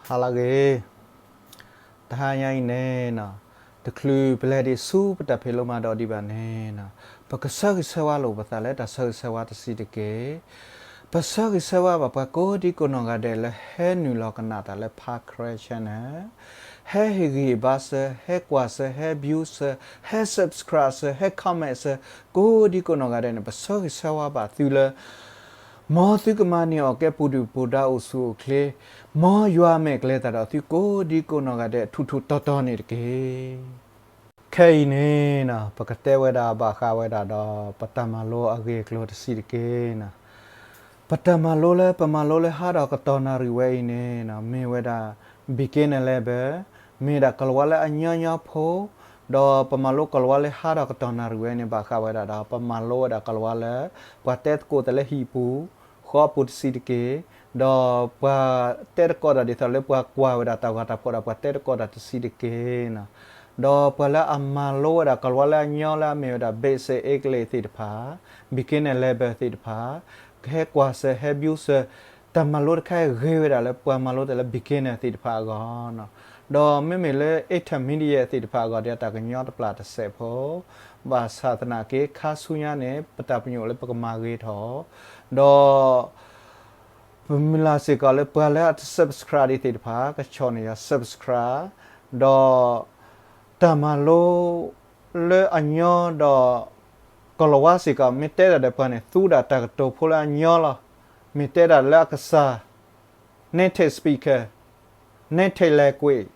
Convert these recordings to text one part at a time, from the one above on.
ဟါလၢအဂ့ၤ, တဟါညါအံၤန့ၣ်, တချုးပလဲၤဒံးဆူပတၢ်ဖံးလိမၤဒိးဒံးဘၣ်န့ၣ်, ပကဆၢဂ့ၤဆၢဝါလိာ်ပသးလၢတၢ်ဆၢဂ့ၤဆၢဝါတဆံးတက့ၢ်. ပဆၢဂ့ၤဆၢဝါဘၣ်ပှၤကိးဒံကိးနီၢ်ဂၤဒဲးလၢဟဲနုာ်လီၤကနၣ်တၢ်လၢ Parkcrest Channel, ဟဲဟ့ၣ်ဂံၢ်ဟ့ၣ်ဘါစၢၤ, ဟဲကွၢ်စၢၤ, ဟဲ view စၢၤ, ဟဲ subscribe စၢၤ, ဟဲ comment စၢၤ, ကိးဒံကိးနီၢ်ဂၤဒဲးန့ၣ် ပဆၢဂ့ၤဆၢဝါဘၣ်သုလၢ မ်သုကမၤန့ၢ်အီၣ်ကဲပူၤဒုၣ်ပူၤဒါအိၣ်ဆူၣ်အိၣ်ချ့, မ်ယွၤမဲာ်ကျဲၤတၢ်ဒီးသုကိးဒံကိးနီၢ်ဂၤဒဲးထူးထူးတီၤတီၤန့ၣ်တက့ၢ်. ခဲအံၤန့ၣ်, ပကတဲဝဲဒၣ်ဘၣ်ဃးဝဲဒၣ်ဒီး ပတၢ်မၤလိအဂ့ၢ်အကျိၤတဆံးတက့ၢ်. ပတၢ်မၤလိလၢပမၤလိလၢဟါဒီးကတီၢ်နၣ်ရံၣ်ဝဲအံၤန့ၣ်, မ့ၢ်ဝဲဒၣ် beginner level, မ့ၢ်ဒၣ်ကလၤဝါလၢအညီညီဖိ, ဒီးပမၤလိကလၤဝါလၢဟါဒီးကတီၢ်နၣ်ရံၣ်ဝဲန့ၣ် ဘၣ်ဃးဝဲဒၣ်ဒီး ပမၤလိဝဲဒၣ်ကလၤဝါလၢ ပှၤတဲသကိးတၢ်လၢဟံၣ်ပူၤ, ဃီပူၤတဆံးတက့ၢ်, ဒီးပှၤတဲသကိးတၢ်ဒ်သိးလၢပှၤကွၢ်ဝဲဒၣ်တၢ်ဂီၤတၢ်ဖီၣ်ဒီးပှၤတဲသကိးတၢ်တဆံးတက့ၢ်. ဒီးပှၤလၢအမၤလိဝဲဒၣ်ကလၤဝါလၢအညီလၢအမ့ၢ်ဝဲဒၣ် basic English သ့ၣ်တဖၣ်, beginner level သ့ၣ်တဖၣ်, ကဟဲကွၢ်စၢၤ ဟဲ view စၢၤ, တၢ်မၤလိတခါအံၤဂ့ၤဝဲဒၣ်လၢပှၤမၤလိတၢ်လၢ beginner သ့ၣ်တဖၣ်အဂီၢ်, ဒီးမ့မ့ၢ်လၢ intermediate သ့ၣ်တဖၣ်အဂီၢ်ဒီး တၢ်ကညီတပျၢ်တစဲးဖိ, ဘၣ်ဆၣ်သနာ်က့ ခါဆူညါန့ၣ် ပတၢ်ပညိၣ်လၢပကမၤဂ့ၤထီၣ်, ဒီး ပမုၢ်လၢ်စ့ၢ်ကီးလၢပှၤလၢအတ subscribe ဒံးသ့ၣ်တဖၣ် ကဆီၣ်န့ၢ်ယၤ subscribe, ဒီး တၢ်မၤလိလၢအညီဒီး ကလၤဝါစ့ၢ်ကီး မ့ၢ်တဲတၢ်ဒီးပှၤန့ၣ် သူဒၣ်တၢ်ကတိၤဖိလၢအညီလီၤ. မ့ၢ်တဲတၢ်လၢအကစၢ် native speaker, native language,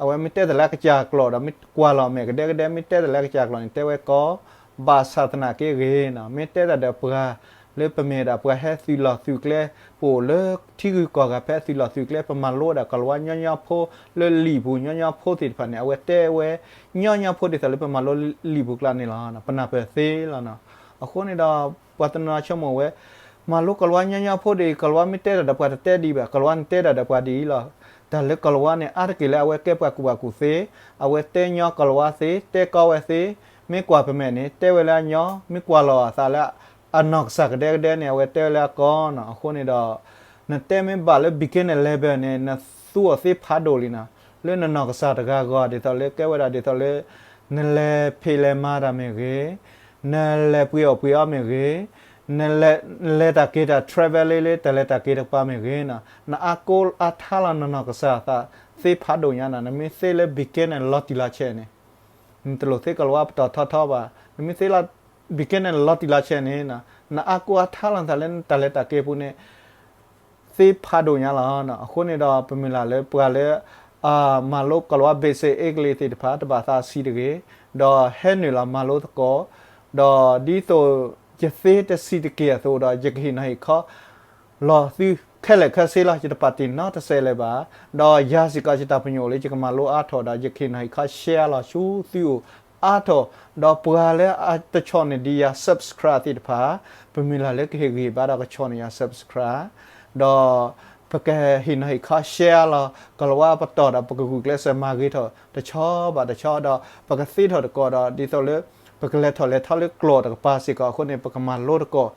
အဝဲမ့ၢ်တဲတၢ်လၢအကစၢ်ကျိာ်ဒီး မ့ၢ်ကွၢ်လီၤမဲာ်ကဒဲကဒဲ မ့ၢ်တဲတၢ်လၢအကစၢ်ကျိာ်န့ၣ် တဲဝဲကီး, ဘၣ်ဆၣ်သနာ်က့ဂ့ၤန့ၣ်, မ့ၢ်တဲတၢ်ဒီးပှၤလၢပမ့ၢ်ဒၣ်ပှၤဟဲသုးလီၢ်သုးကျဲ, ပအိၣ်လၢထံဂုၤကီၢ်ဂၤဖဲသုးလီၢ်သုးကျဲ, ပမၤလိဝဲဒၣ်ကလၤဝါညီညီဖိလၢလံာ်ပူၤညီညီဖိသ့ၣ်တဖၣ်န့ၣ် အဝဲတဲဝဲညီညီဖိဒ်သိးလၢပမၤလိလံာ်ပူၤကျါန့ၣ်လီၤ. ပနၢ်ပၢၢ်သ့လီၤ. အဃိန့ၣ်ဒီး ပှၤတနီၤနီၤဆိကမိၣ်ဝဲ မၤလိကလၤဝါညီညီဖိဒ်အံၤ, ကလၤဝါမ့ၢ်တဲတၢ်ဒီးပှၤတတဲဒ်အံၤဘၣ်, ကလၤဝါန့ၣ်တဲတၢ်ဒီးပှၤဒ်အံၤလီၤ. တၢ်လၢကလၤဝါန့ၣ် အါတက့ၢ်လၢအဝဲကဲပှၤကူၣ်ဘၣ်ကူၣ်သ့, အဝဲတဲညီကလၤဝါသ့, တဲကီဝဲသ့, မ့ၢ်ကွၢ်ပမဲာ်န့ၣ် တဲဝဲလၢအညီ, မ့ၢ်ကွၢ်လီၤအသးလၢအနီၢ်ကစၢ်ကဒဲကဒဲန့ၣ် အဝဲတဲဝဲလၢအကီန့ၣ်. အဃိန့ၣ်ဒီး နတဲမ့ၢ်ဘၣ်လၢ beginner level န့ၣ် နသူအီၤသ့ဖးဒိၣ်လံန့ၣ်, လၢနနီၢ်ကစၢ်တဂၤအဂီၢ် ဒ်သိးလၢကဲဝဲဒၣ်ဒ်သိးလၢ နလဲၤဖံးလဲၤမၤတၢ်မ့ၢ်ဂ့ၤ, နလဲၤပှ့ၤအီၣ်ပှ့ၤအီမ့ၢ်ဂ့ၤ, နလဲၤတၢ်က့ၤတၢ် travel လၢ လၢတၢ်လဲၤတၢ်က့ၤတကပၤမ့ၢ်ဂ့ၤန့ၣ်, နအါကိးအါထါလီၤနနီၢ်ကစၢ်အသးသ့ဖးဒိၣ်ညါန့ၣ်, နမ့ၢ်သ့လၢ beginner လီၤတံၢ်လီၤဆဲးန့ၣ်, နတလိၣ်သ့ကလၤဝါပတီၢ်ထီထီဘၣ်. နမ့ၢ်သ့လၢ beginner လီၤတံၢ်လီၤဆဲးန့ၣ်, နအါကိးအါထါလီၤနသးလၢနတၢ်လဲၤတၢ်က့ၤပူၤန့ၣ် သ့ဖးဒိၣ်ညါလီၤ. အဃိန့ၣ်ဒီး ပမုၢ်လၢ်လၢပှၤလၢ မၤလိကလၤဝါ basic English သ့ၣ်တဖၣ် တဘၣ်သးဆံးတဂ့ၤ, ဒီးဟဲနုာ်လီၤမၤလိသကိး, ဒီးဒ်သိးယသ့တဆံးတက့ၢ်အသိးဒီး ယကဟ့ၣ်နီၤဟ့ၣ်ခီ လီၤသုခဲလၢာ်ခဲဆ့လီၤ. ယတပာ်တ့ၢ်နီတစဲးလၢၤဘၣ်, ဒီးယၤစ့ၢ်ကီးယတၢ်ပညိၣ်လၢယကမၤလိအါထီၣ်ဒီး ယကဟ့ၣ်နီၤဟ့ၣ်ခီ share လီၤဆူသုအိၣ်အါထီၣ်, ဒီးပှၤလၢအတဆီၣ်န့ၢ်ဒံးယၤ subscribe သ့ၣ်တဖၣ် ပမုၢ်လၢ်လၢကဟ့ၣ်ဂံၢ်ဘါဒီးကဆီၣ်န့ၢ်ယၤ subscribe, ဒီးပကဟ့ၣ်နီၤဟ့ၣ်ခီ share လီၤ ကလၤဝါပတီၢ်ဒီး ပကဂုာ်ကျဲးစၢးမၤဂ့ၤထီၣ်တဆီဘၣ်တဆီဒီး ပကသ့ထီၣ်တကီၢ်ဒီး ဒ်သိးလၢ ပကလဲၤထီၣ်လဲၤထီလၢကျိာ်တကပၤစ့ၢ်ကီးအဃိန့ၣ် ပကမၤလိတကီၢ်,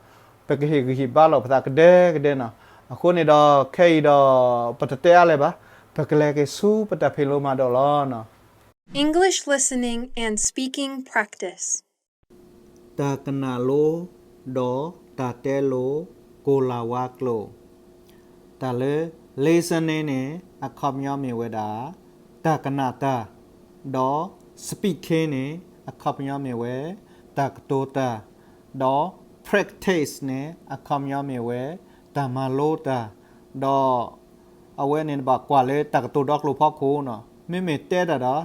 ပကဟ့ၣ်ဂံၢ်ဟ့ၣ်ဘါလီၤပသးကဒဲကဒဲန့ၣ်. အဃိန့ၣ်ဒီး ခဲအံၤဒီး ပတတဲအါလၢၤဘၣ်, ပကလဲၤက့ၤဆူပတၢ်ဖံးလိမၤဒိးလီၤ. English listening and speaking practice. တၢ်ကနၣ်လိ ဒီးတၢ်တဲလိ ကိၣ်လၤဝါကျိာ်. တၢ်လၢ listening န့ၣ် အခီပညီမ့ၢ်ဝဲဒၣ် တၢ်ကနၣ်တၢ်, ဒီး speaking န့ၣ် အခီပညီမ့ၢ်ဝဲ တၢ်ကတိၤတၢ်, ဒီး practice န့ၣ် အခီပညီမ့ၢ်ဝဲ တၢ်မၤလိတၢ်, ဒီး အဝဲန့ၣ်ဘၣ်ကွၢ်လၢတၢ်ကတိၤဒီကျိာ်ဖီခိၣ်န့ၣ်, မ့မ့ၢ်တဲတၢ်ဒီး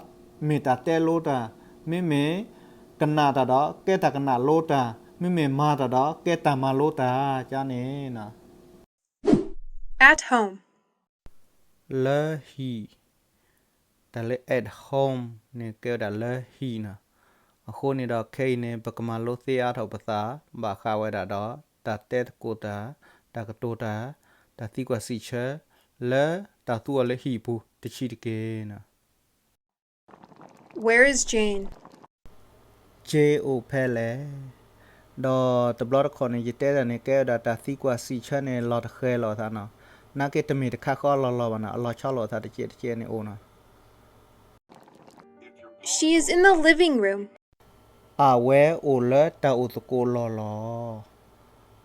မ့ၢ်တၢ်တဲလိတၢ်, မ့မ့ၢ်ကနၣ်တၢ်ဒီး ကဲတၢ်ကနၣ်လိတၢ်, မ့မ့ၢ်မၤတၢ်ဒီး ကဲတၢ်မၤလိတၢ် ကန့ၣ် At home. လၢဟံၣ်, တၢ်လၢ at home န့ၣ် ကဲဝဲဒၣ်လၢဟံၣ်န့ၣ်. အဃိန့ၣ်ဒီး ခဲအံၤန့ၣ် ပကမၤလိသ့အါထီၣ်ပသး ဘၣ်ဃးဝဲဒၣ်ဒီး တၢ်တဲသကိးတၢ်, တၢ်ကတိၤတၢ်, တၢ်သံကွၢ်စံးဆၢ လၢတၢ်သူအီၤလၢဟံၣ်ပူၤတဆံးတက့ၢ်န့ၣ်. Where is Jane? Jane အိၣ်ဖဲလဲၣ်. ဒီးတဘျီတခီၣ်န့ၣ် ယတဲတၢ်န့ၣ် ကဲဝဲဒၣ်တၢ်သံကွၢ်စံးဆၢန့ၣ် လီၤတဃဲၤလိာ်သးန့ၣ်. နာ်က့တမ့ၢ်တခါဃီအလီၢ်လီၢ်ဘၣ်နီၤ, အလီၤဆီလိာ်အသးတကဲးတကဲးန့ၣ်အိၣ်နီၤ. She is in the living room. အဝဲအိၣ်လၢတၢ်အိၣ်သကိးလီၢ်လီၤ.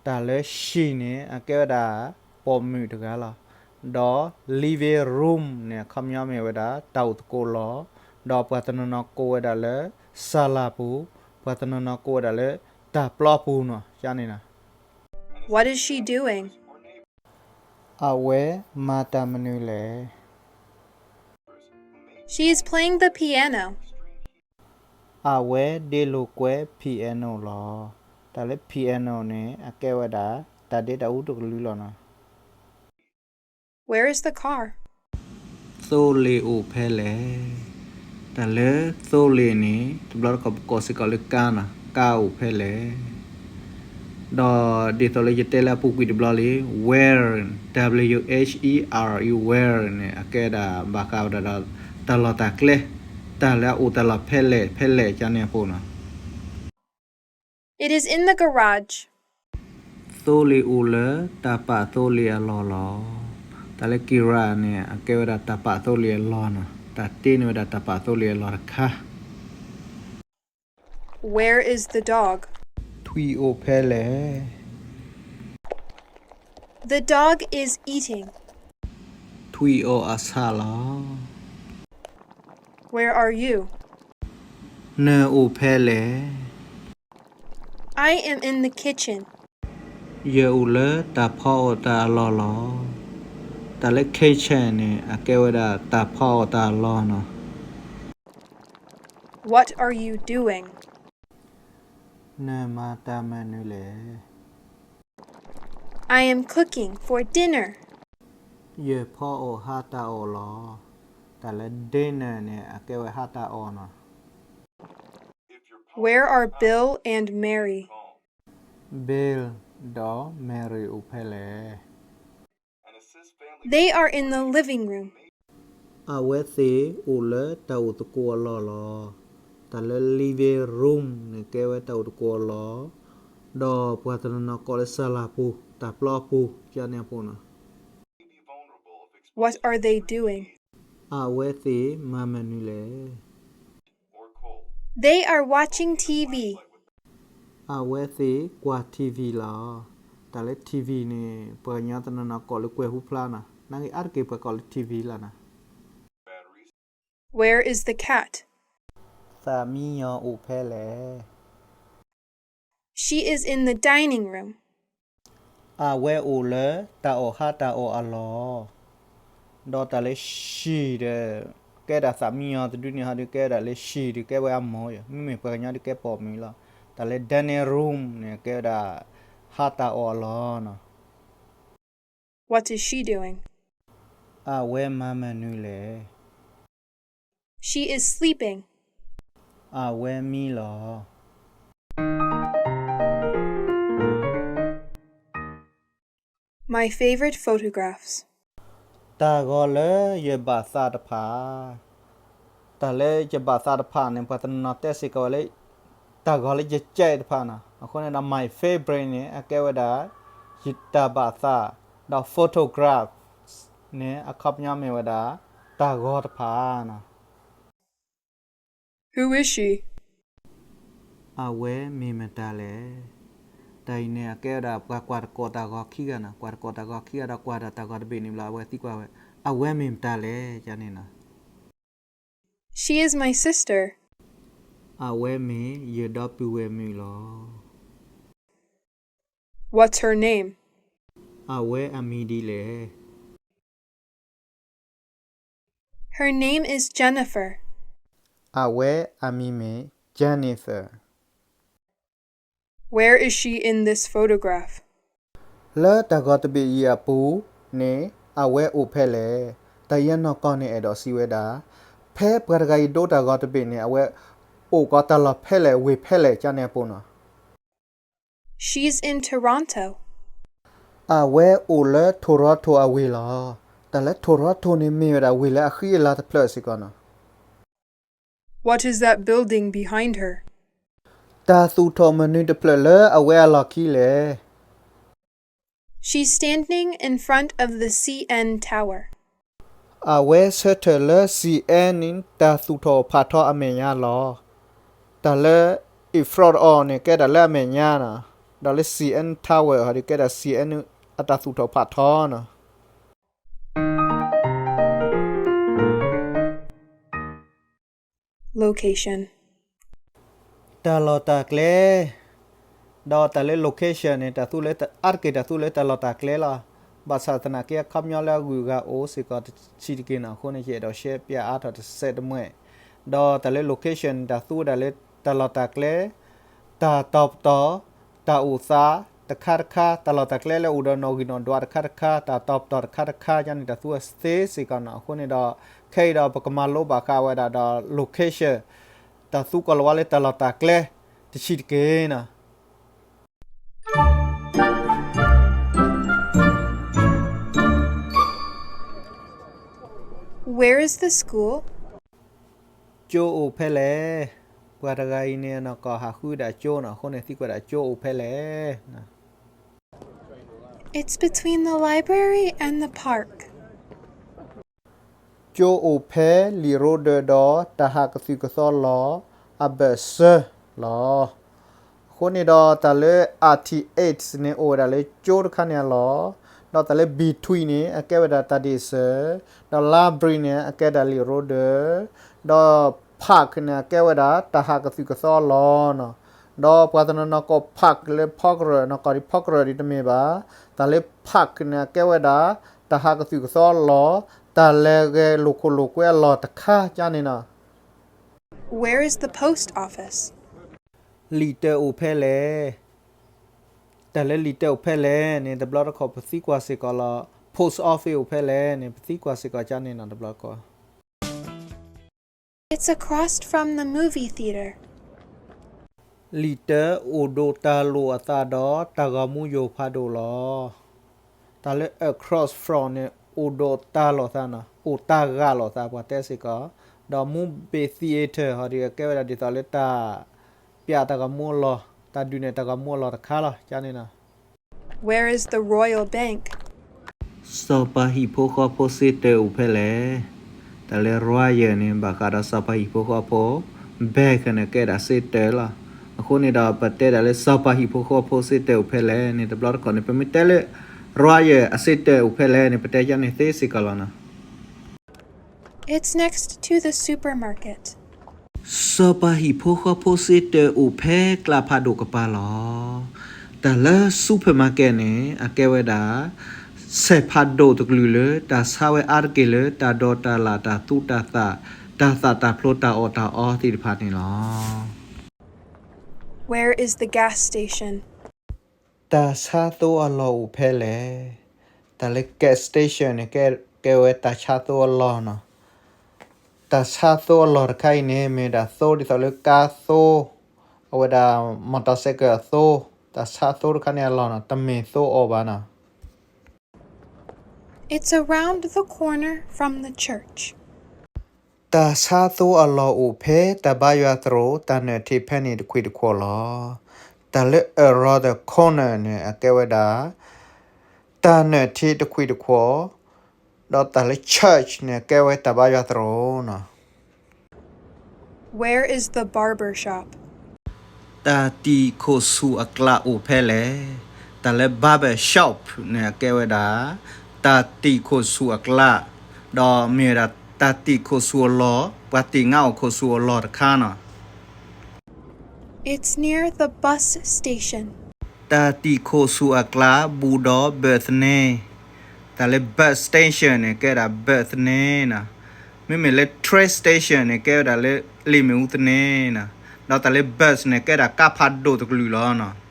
တၢ်လၢ she န့ၣ် အကဲဝဲဒၣ် ပိာ်မုၣ်တဂၤလီၤ. ဒီး living room န့ၣ် အခီပညီမ့ၢ်ဝဲဒၣ် တၢ်အိၣ်သကိးလီၢ်, ဒီးပှၤတနီၤနီၤကိးဝဲဒၣ်လၢ ဆၣ်လၤပူၤ, ပှၤတနီၤနီၤကိးဝဲဒၣ်လၢ တၢ်ပျီပူၤနီၤ, ကန့ၣ်နီၤ. What is she doing? အဝဲမၤတၢ်မနုၤလဲၣ်. She is playing the piano. အဝဲဒ့လိာ်ကွဲ piano လီၤ. တၢ်လၢ piano န့ၣ် အကဲဝဲဒၣ် တၢ်ဒ့တၢ်အူတကလုာ်လီၤနီၤ. Where is the car? သိလ့ၣ်အိၣ်ဖဲလဲၣ်. တၢ်လၢသိလ့ၣ်န့ၣ် တဘျီတခီၣ်ပကိးစ့ၢ်ကီးလၢကါနီၤ, ကါအိၣ်ဖဲလဲၣ်. ဒီးဒ်သိးလၢယတဲလၢအပူၤကွံာ်တဘျီလံ, where, W H E R E, where န့ၣ် အကဲဒၣ်ဘၣ်ဃးဝဲဒၣ်ဒီး တၢ်လီၢ်တၢ်ကျဲ, တၢ်လၢအအိၣ်တၢ်လီၢ်ဖဲလဲၣ်ဖဲလဲၣ် ကန့ၣ်အပူၤနီၤ. It is in the garage. သိလ့ၣ်အိၣ်လၢတၢ်ပာ်သိလ့ၣ်အလီၢ်လီၤ. တၢ်လၢ garage န့ၣ် အကဲဝဲဒၣ်တၢ်ပာ်သိလ့ၣ်အလီၢ်နီၤ, တၢ်တ့န့ၢ်ဝဲဒၣ်တၢ်ပာ်သိလ့ၣ်အလီၢ်တခါ. Where is the dog? ထွံၣ်အိၣ်ဖဲလဲၣ်. The dog is eating. ထွံၣ်အီၣ်အဆၣ်လီၤ. Where are you? နအိၣ်ဖဲလဲၣ်. I am in the kitchen. ယအိၣ်လၢတၢ်ဖီအီၣ်တၢ်အလီၢ်လီၤ. တၢ်လၢ kitchen န့ၣ် အကဲဝဲဒၣ်တၢ်ဖီအီၣ်တၢ်အလီၢ်နီၤ. What are you doing? နမၤတၢ်မနုၤလဲၣ်. I am cooking for dinner. ယဖီအီၣ်ဟါတၢ်အီၣ်လီၤ. တၢ်လၢ dinner န့ၣ် အကဲဝဲဟါတၢ်အီၣ်နီၤ. Where are Bill and Mary? Bill ဒီး Mary အိၣ်ဖဲလဲၣ်. They are in the living room. အဝဲသ့ၣ်အိၣ်လၢတၢ်အိၣ်သကိးအလီၢ်လီၤ. တၢ်လၢ living room န့ၣ် ကဲဝဲတၢ်အိၣ်သကိးအလီၢ်, ဒီးပှၤတနီၤနီၤကိးလၢ ဆၣ်လၤပူၤ, တၢ်ပျီပူၤ ကန့ၣ်အပူၤနီၤ. What are they doing? အဝဲသ့ၣ်မၤမနုၤလဲၣ်. They are watching T V. အဝဲသ့ၣ်ကွၢ် T V လီၤ. တၢ်လၢ T V န့ၣ် ပှၤကညီတနီၤနီၤကိးလၢကွဲၤဟူဖျါနီၤ, နာ်က့အါတက့ၢ်ပှၤကိးလၢ T V လီၤနီၤ. Where is the cat? သးမံယီၤအိၣ်ဖဲလဲၣ်. She is in the dining room. အဝဲအိၣ်လၢတၢ်အီၣ်ဟါတၢ်အီၣ်အလီၢ်, ဒီးတၢ်လၢ she ဒီး ကဲဒၣ်သးမံယီၤတဒုန့ၣ်ဟီဒုး ကဲဒၣ်လၢ she ဒုး ကဲဝဲအမိၢ်ယီၤ, မ့မ့ၢ်ပှၤကညီဒုးကဲပိာ်မုၣ်လီၤ. တၢ်လၢ dining room န့ၣ် ကဲဝဲဒၣ် ဟါတၢ်အီၣ်အလီၢ်နီၤ. What is she doing? အဝဲမၤမနုၤလဲၣ်. She is sleeping. အဝဲမံလီၤ. My favorite photographs. တၢ်ဂီၤလၢယဘၣ်သးတဖၣ်. တၢ်လၢယဘၣ်သးတဖၣ်န့ၣ် ပှၤတနီၤနီၤတဲစ့ၢ်ကီးဝဲလၢ တၢ်ဂီၤလၢယကြိုက်တဖၣ်နီၤ. အဃိန့ၣ်ဒီး my favorite န့ၣ် အကဲဝဲဒၣ် ယတၢ်ဘၣ်သး, ဒီး photographs န့ၣ် အခီပညီမ့ၢ်ဝဲဒၣ် တၢ်ဂီၤတဖၣ်နီၤ. Who is she? အဝဲမ့ၢ်မတၤလဲၣ်. တၢ်အံၤန့ၣ် အကဲဝဲဒၣ်ပှၤကွၢ်တကိးတၢ်ဂီၤခံဂၤနီၤ, ကွၢ်တကိးတၢ်ဂီၤခံဂၤဒီး ကွၢ်ဒီးတၢ်ဂီၤတဘ့ၣ်န့ၣ်ဘျီ အဝဲသံကွၢ်ဝဲ, အဝဲမ့ၢ်မတၤလဲၣ် ကန့ၣ်နီၤ. She is my sister. အဝဲမ့ၢ်ယဒီပုၢ်ဝဲၢ်မုၣ်လီၤ. What's her name? အဝဲအမံၤဒ်လဲၣ်. Her name is Jennifer. အဝဲအမံၤမ့ၢ် Jennifer. Where is she in this photograph? လၢတၢ်ဂီၤတဘ့ၣ်အံၤအပူၤန့ၣ် အဝဲအိၣ်ဖဲလဲၣ်. တၢ်အံၤအနီၢ်ကီၢ်န့ၣ် အဲၣ်ဒိးစံးဝဲဒၣ် ဖဲပှၤတဂၤအံၤဒိတၢ်ဂီၤတဘ့ၣ်န့ၣ် အဝဲအိၣ်ကီးတၢ်လီၢ်ဖဲလဲၣ် ဝ့ၢ်ဖဲလဲၣ် ကန့ၣ်အပူၤနီၤ. She's in Toronto. အဝဲအိၣ်လၢ Toronto အဝ့ၢ်လီၤ. တၢ်လၢ Toronto န့ၣ်မ့ၢ်ဝဲဒၣ်ဝ့ၢ်လၢအဃံအလၤတဖျၢၣ်စ့ၢ်ကီးနီၤ. What is that building behind her? တၢ်သူၣ်ထီၣ်မနုၤတဖျၢၣ်လၢအဝဲအလီၢ်ခံလဲၣ်. She's standing in front of the C N Tower. အဝဲဆၢထၢၣ်လၢ C N န့ၣ် တၢ်သူၣ်ထီၣ်ဖးထီအမဲာ်ညါလီၤ. တၢ်လၢ in front of န့ၣ် ကဲဒၣ်လၢအမဲာ်ညါနီၤ, ဒီးလၢ C N Tower ဟီဒုးကဲဒၣ် C N အတၢ်သူၣ်ထီၣ်ဖးထီနီၤ. Location. တၢ်လီၢ်တၢ်ကျဲ, ဒီးတၢ်လၢ location န့ၣ် တၢ်သူလၢ အါတက့ၢ်တၢ်သူလၢတၢ်လီၢ်တၢ်ကျဲလီၤ. ဘၣ်ဆၣ်သနာ်က့ အခီပညီလၢအဂုၤအဂၤအိၣ်စ့ၢ်ကီးတဆံးတက့ၢ်နီၤ, အဃိန့ၣ် ယအဲၣ်ဒိးရှဲပၠးအါထီၣ်တစဲးတမှဲၢ်. ဒီးတၢ်လၢ location န့ၣ် တၢ်သူဝဲဒၣ်လၢတၢ်လီၢ်တၢ်ကျဲ, တၢ်တီၤပတီၢ်, တၢ်အိၣ်သးတခါတခါ, တၢ်လီၢ်တၢ်ကျဲလၢအိၣ်ဒီးနီၣ်ဂံၢ်နီၣ်ဒွးတခါတခါ, တၢ်တီၤပတီၢ်တခါတခါ ကန့ၣ် တၢ်သူဝဲသ့စ့ၢ်ကီးနီၤ. အဃိန့ၣ်ဒီး ခဲအံၤဒီးပကမၤလိဘၣ်ဃးဝဲဒၣ်ဒီး location, တၢ်သူကီၢ်လၤဝါလၢတၢ်လီၢ်တၢ်ကျဲ တဆံးတက့ၢ်နီၤ. Where is the school? ကၠိအိၣ်ဖဲလဲၣ်. ပှၤတဂၤအံၤန့ၣ် အနီၢ်ကီၢ်ဟးဃုဒၣ်ကၠိနီၤ, အဃိန့ၣ်သံကွၢ်ဒၣ်ကၠိအိၣ်ဖဲလဲၣ်. It's between the library and the park. ကၠိအိၣ်ဖဲလံာ်ရိဒၢးဒီးတၢ်ဟးကသုၣ်ကသီလီၢ်အဘၢၣ်စၢလီၤ. အဃိန့ၣ်ဒီးတၢ်လၢ R T H န့ၣ် အိၣ်ဝဲဒၣ်လၢကၠိတခါန့ၣ်အလီၢ်, ဒီးတၢ်လၢ between န့ၣ် အကဲဝဲဒၣ်တၢ်ဒ့ၣ်စၢၤ, ဒီး library န့ၣ် အကဲဒၣ်လံာ်ရိဒၢး, ဒီး park န့ၣ် အကဲဝဲဒၣ်တၢ်ဟးကသုၣ်ကသီလီၢ်နီၤ. ဒီးပှၤတနီၤနီၢ်ကီၢ် park လၢဖီကရၢၢ်, နီၢ်ကီၢ်ဒ်ဖီကရၢၢ်ဒ်တမ့ၢ်ဘၣ်. တၢ်လၢ park န့ၣ် အကဲဝဲဒၣ် တၢ်ဟးကသုၣ်ကသီလီၢ်, တၢ်လဲၤဂဲၤလိာ်ခိၣ်လိာ်ကွဲအလီၢ်တခါကန့ၣ်နီၤ. Where is the post office? လံာ်တၢၤအိၣ်ဖဲလဲၣ်. တၢ်လၢလံာ်တၢၤအိၣ်ဖဲလဲၣ်န့ၣ် တဘျီတခီၣ်ပသံကွၢ်စ့ၢ်ကီးလီၤ. Post office အိၣ်ဖဲလဲၣ်န့ၣ် ပသံကွၢ်စ့ၢ်ကီးကန့ၣ်နီၤ တဘျီတခီၣ်. It's across from the movie theater. လံာ်တၢၤအိၣ်ဒိးတၢ်လိာ်အသးဒီးတၢ်ဂီၤမူယိာ်ဖးဒိၣ်လီၤ. တၢ်လၢ across from န့ၣ် အိၣ်ဒိးတၢ်လိာ်သးနီၤ, အိၣ်တၢ်ဂာ်လိာ်သး ပှၤတဲစ့ၢ်ကီး, ဒီး movie theater ဟီဒ်အကဲဝဲဒၣ်ဒ်သိးလၢတၢ်ပၠးတၢ်ဂီၤမူအလီၢ်, တၢ်ဒုးနဲၣ်တၢ်ဂီၤမူအလီၢ်တခါလီၤ ကန့ၣ်နီၤ. Where is the Royal Bank? စီၤပၤဟံၣ်ဖိဃီဖိစ့တၢၤအိၣ်ဖဲလဲၣ်. တၢ်လၢ Royal န့ၣ် ဘၣ်ဃးဒီးစီၤပၤဟံၣ်ဖိဃီဖိ, Bank န့ၣ် ကဲဒၣ်စ့တၢၤလီၤ. အဃိန့ၣ်ဒီး ပတဲဒၣ်လၢစီၤပၤဟံၣ်ဖိဃီဖိစ့တၢၤအိၣ်ဖဲလဲၣ်န့ၣ် တဘျီတခီၣ်န့ၣ် ပမ့ၢ်တဲလၢ Royal အစ့တၢၤအိၣ်ဖဲလဲၣ်န့ၣ် ပတဲကန့ၣ်သ့စ့ၢ်ကီးလီၤနီၤ. It's next to the supermarket. စီၤပၤဟံၣ်ဖိဃီဖိစ့တၢၤအိၣ်ဖဲကျးဖးဒိၣ်ကပၤလီၤ. တၢ်လၢ supermarket န့ၣ် အကဲဝဲဒၣ် စဲးဖးဒိၣ်တကလုာ်လၢ တၢ်ဆါဝဲအါတက့ၢ်လၢ တၢ်ဒိးတၢ်လၣ် တၢ်သူတၢ်သၣ်, တၢ်သၣ်တၢ်ဖျိ တၢ်အီၣ်တၢ်အီသ့ၣ်တဖၣ်န့ၣ်လီၤ. Where is the gas station? တၢ်ဆါသိအလီၢ်အိၣ်ဖဲလဲၣ်. တၢ်လၢ gas station န့ၣ် ကဲဝဲတၢ်ဆါသိအလီၢ်နီၤ. တၢ်ဆါသိအလီၢ်တခါအံၤန့ၣ် မ့ၢ်ဒၣ်သိဒ်သိးလၢကါသိ, အဝဲဒၣ် motorcycle အသိ, တၢ်ဆါသိတခါန့ၣ်အလီၢ်နီၤ, တမ့ၢ်သိအီၣ်ဘၣ်နီၤ. It's around the corner from the church. တၢ်ဆါသိအလီၢ်အိၣ်ဖဲတၢ်ဘါယွၤသရိာ် တၢ်နၢၣ်ထံးဖဲန့ၣ်တခွံၣ်တခွီၣ်လီၤ. တၢ်လၢ around the corner န့ၣ် အကဲဝဲဒၣ် တၢ်နၢၣ်ထံးတခွံၣ်တခွီၣ်, ဒီးတၢ်လၢ church န့ၣ် အကဲဝဲတၢ်ဘါယွၤသရိာ်နီၤ. Where is the barber shop? တၢ်တံာ်ခိၣ်ဆူၣ်အကျးအိၣ်ဖဲလဲၣ်. တၢ်လၢ barber shop န့ၣ် အကဲဝဲဒၣ် တၢ်တံာ်ခိၣ်ဆူၣ်အကျး, ဒီးမ့ၢ်ဝဲဒၣ်တၢ်တံာ်ခိၣ်ဆူၣ်အလီၢ်, ပှၤတံာ်ငါအိၣ်ခိၣ်ဆူၣ်အလီၢ်တခါနီၤ. It's near the bus station. တၢ်တံာ်ခိၣ်ဆူၣ်အကျး ဘူးဒီး bus သန့ၤ. တၢ်လၢ bus station န့ၣ် ကဲဒၣ် bus သန့ၤနီၤ. မ့မ့ၢ်လၢ train station န့ၣ် ကဲဝဲဒၣ်လၢ လ့ၣ်မ့ၣ်အူသန့ၤနီၤ. ဒီးတၢ်လၢ bus န့ၣ် ကဲဒၣ်ကါဖးဒိၣ်တကလုာ်လီၤနီၤ.